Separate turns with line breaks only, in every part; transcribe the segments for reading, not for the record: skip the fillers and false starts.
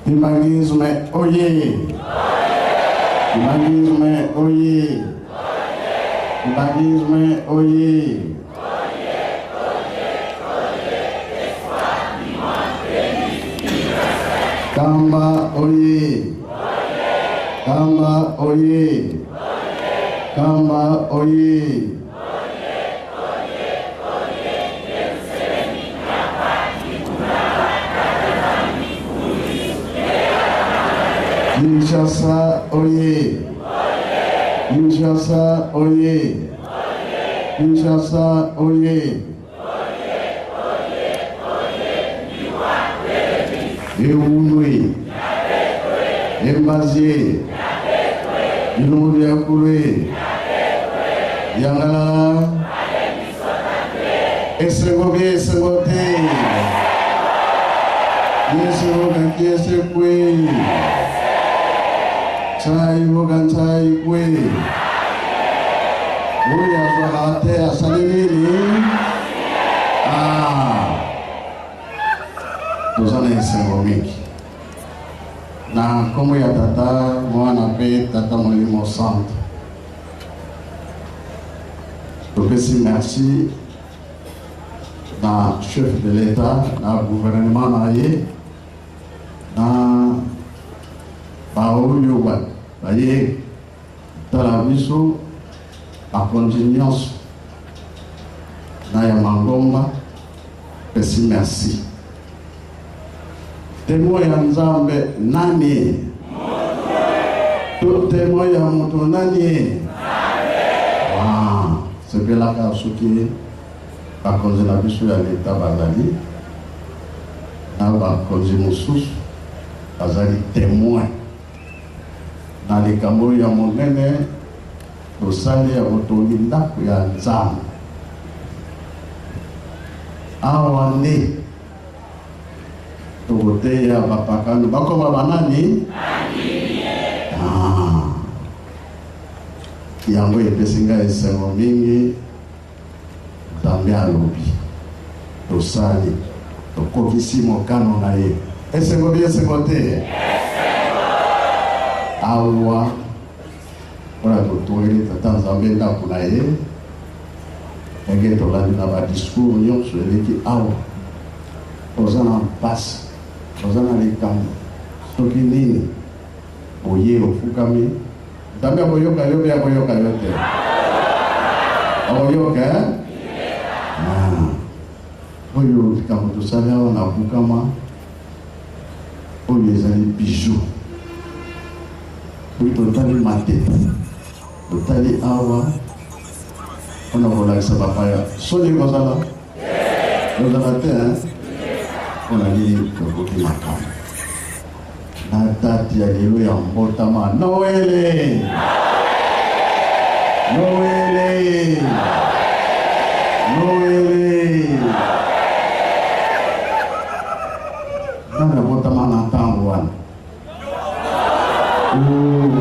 Kimbanguisme oye! Kimbanguisme oye! Kimbanguisme oye! Kamba oye! Kamba oye! Kamba oye! Kinshasa oye! Kinshasa oye! Kinshasa oye! Ewunwe, Embazie, Bilongo bya Kulwe, Yangalala, Esengo bie esengo te, Yesu boka kiese kwe, Chai boka nchai kwe, Oyo azwaka te asali nini? Ah. Toza na esengo mingi na nkombo ya Tata, Mwana mpe Tata Molimo Santo. Topesi merci na chef de l'Etat, na gouvernement na ye, na baoyo baye tala biso, bakonzi nyonso na ya mangomba, pesi merci. Temo ya Nzambe nani? To temo ya moto nani? Ah, sepelaka soki bakonzi na biso ya leta bazali na bakonzi mosusu bazali temoin na likambo ya monene tosali ya botongi ndako ya Nzambe. Awa nde tokoteya bapakano bakoma banani? Ah. Yango epesi ngai esengo mingi. Nzambe alobi, tosali, tokokisi mokano na ye. Esengo bi esengo te? Awa mpona totongeli Tata Nzambe ndako na ye, ndenge tolandi na badiscours nyonso eleki awa, oza na mpasi, oza na likambo soki nini, oye ofukami, Nzambe akoyoka yo mpe akoyoka yo te. Akoyoka eh? Ah. Oyo likambo tosali awa na Bukama, oyo ezali bijou. Soki totali Matete, totali awa mpona kolakisa bapaya, soni ekozala kozala te mpona nini tokoki makambo na date ya lelo ya mbotama Noele, Noele, Noele. Nani abotama na ntango wana?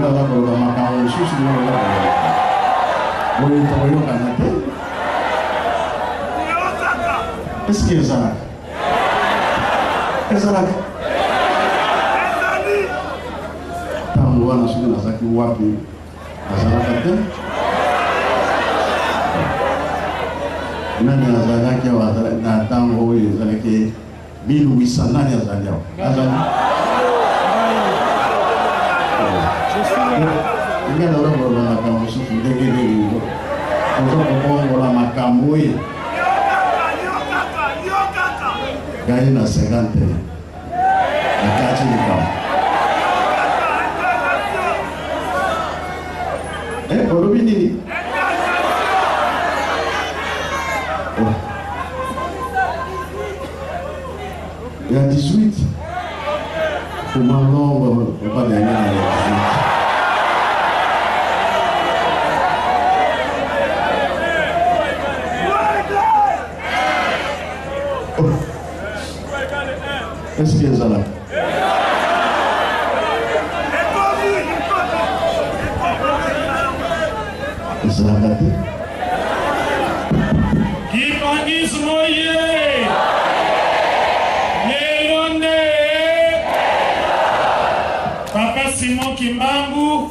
Naza koloba makambo mosusu, boye tokoyokana te. Eske ezalaka? Ezalaka ntango wana soki nazalaki wapi? Nazalaka te. Nani azalaki awa na ntango oyo ezalaki 1800? Nani azali awa? Azali ngai. Naza koloba makambo mosusu ndenge nini oza kobongola makambo oyo ngai na 51 nakati likambo. Olobi nini? Oh. Ya 18 komalongo obadanga na ya 18. Est-ce que ezalaka? Ezalaka te.
Kimbanguisme oye! Lelo nde! Papa Simon Kimbangu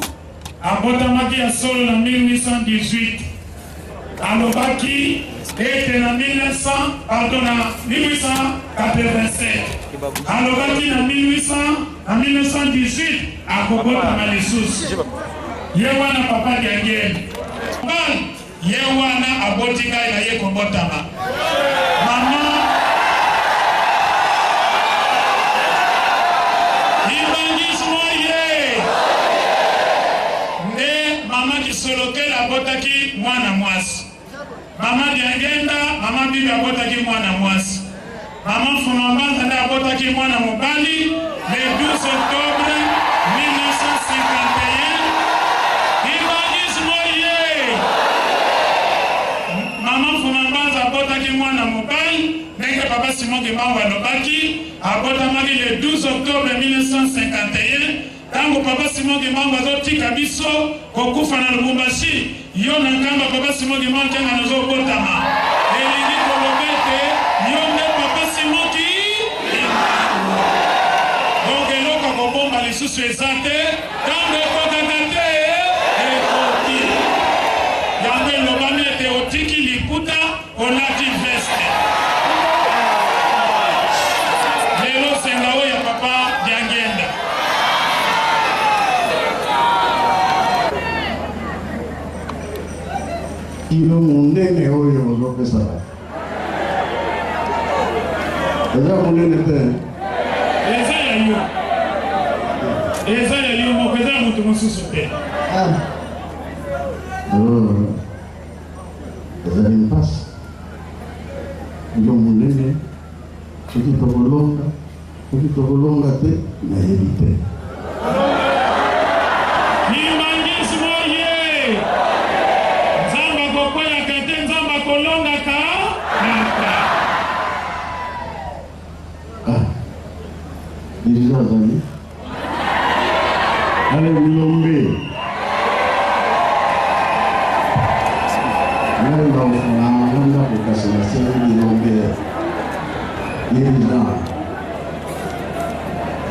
abotamaki ya solo na 1818. Alobaki ete na 1900, pardon, na 1887, alobaki na 1800, na 1918 akobotama lisusu. Ye wana Papa Diangienda. Ye wana aboti ngai na ye kobotama. Mama Kimbangisme ye nde mama Kisolokele abotaki mwana mwasi. Mama Diangenda, mama Bibi abotaki mwana mwasi. Mama Mfuma Mbanza nde abotaki mwana mobali le 12 octobre 1951. Kimbangisme ye! Mama Mfuma Mbanza abotaki mwana mobali ndenge Papa Simon Kimbangu alobaki, abotamaki le 12 octobre 1951. Tango Papa Simon Kimbangu azotika biso kokufa na Lubumbashi, yo na Nkamba Papa Simon Kimbangu Kiangani ozobotama. Elingi koloba ete yo nde Papa Simon Kimbangu. Donc eloko ya kobomba lisusu eza te, tango ekokaka te, ekoki. Yango elobami ete otiki liputa, olati veste. Lelo senga oyo ya Papa Diangienda.
Kilo monene oyo ozopesa bato eza monene te.
Eza ya yo, eza ya yo moko, eza ya moto mosusu te.
Ah. Oh. Ezali mpasi yo monene, soki tokolonga, soki tokolonga te, nayebi te.
Kimbangisme oye! Nzambe akokweyaka te, Nzambe akolongaka kaka.
Ah, dirigeant azali ale Milombe. Ngai na ndako kasi nasengi Milombe dirigeant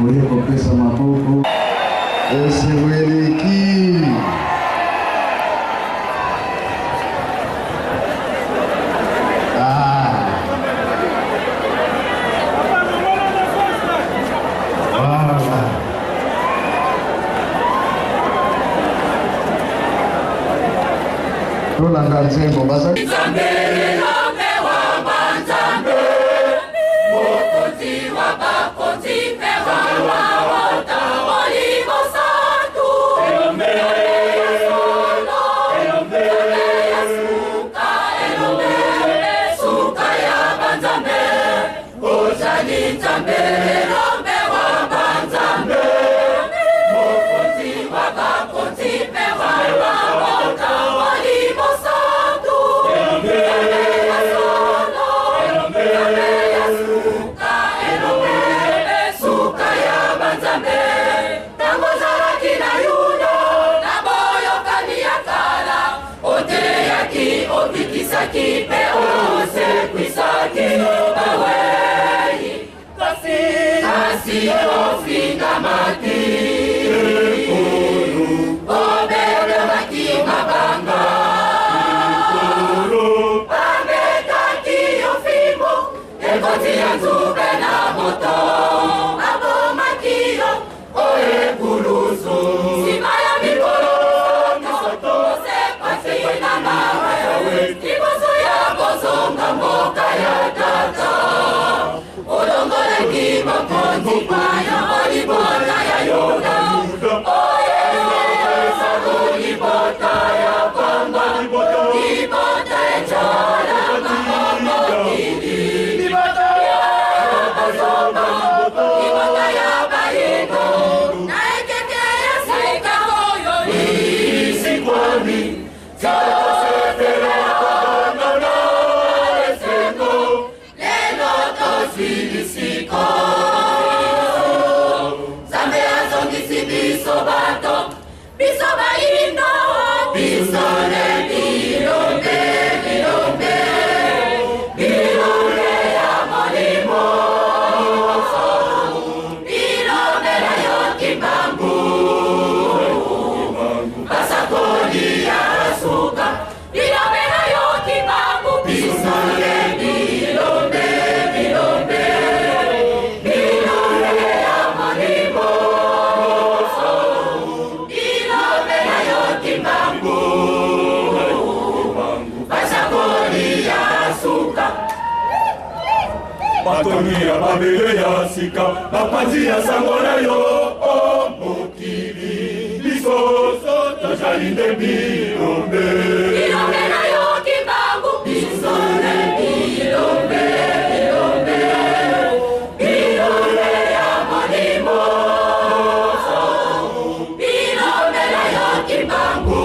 oye kopesa maboko. Esengo eleki. Ah. Voilà. Tolanda nzembo bazali.
Batongi ya mabele ya sika, bapanzi ya sango na yo o mokili, biso tozali nde bilombe.
Bilombe na yo Kimbangu, biso nde bilombe, bilombe, bilombe ya molimo. Bilombe na yo Kimbangu,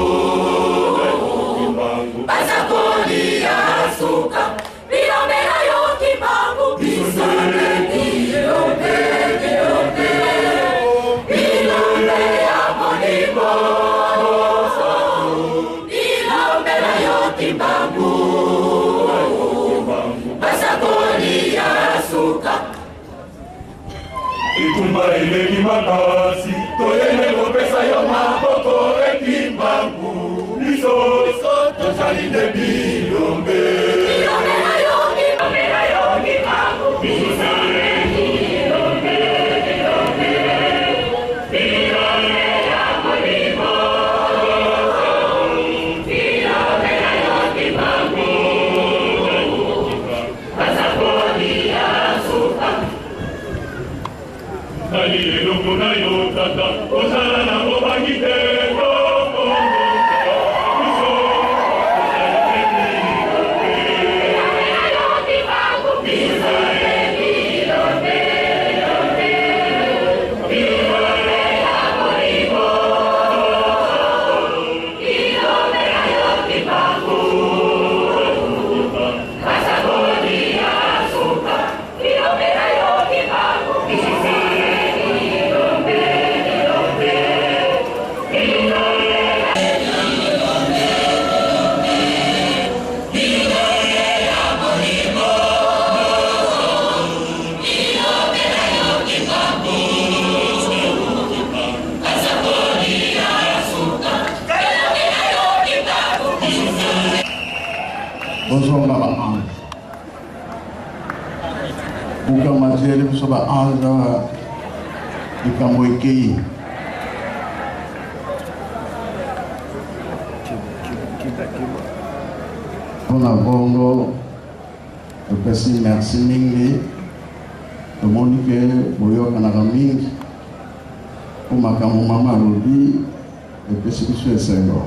basakoli ya suka. Bilombe na yo Kimbangu, biso nde bilombe, bilombe, bilombe ya molimo. Bilombe na yo Kimbangu, basakoli ya suka.
Etumba eleki makasi, toyende kopesa yo maboko e Kimbangu, biso tozali nde bilombe.
Bilombe na yo, bilombe na yo Kimbangu, biso nde bilombe, bilombe, bilombe ya molimo. Bilombe na yo Kimbangu, basakoli ya suka.
Tali elongo na yo tata, ozala na bobangi te, biso tozali nde bilombe.
Bilombe na yo Kimbangu, biso nde bilombe, bilombe, bilombe ya molimo. Bilombe na yo Kimbangu, basakoli ya suka. Bilombe na yo Kimbangu, biso nde bilombe, bilombe, bilombe. Bilombe ya molimo. Bilombe na yo Kimbangu, basakoli ya suka. Bilombe na yo Kimbangu, biso nde
Bozonga ba ange buka matiele biso ba ange awa likambo ekei. Mpona bongo topesi merci mingi, tomoni ke boyokanaka mingi mpo makambo mama alobi epesi biso esengo.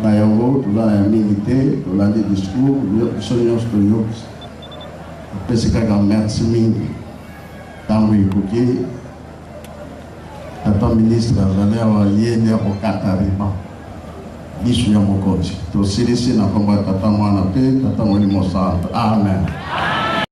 Na yango toza na ya mingi te, tolandi discours biso nyonso toyoki, topesi kaka merci mingi. Ntango ekoki, tata ministre azali awa, ye nde akokata ruban lisu ya mokonzi. Tosilisi na nkombo ya Tata, Mwana mpe Tata Molimo Santo. Amen.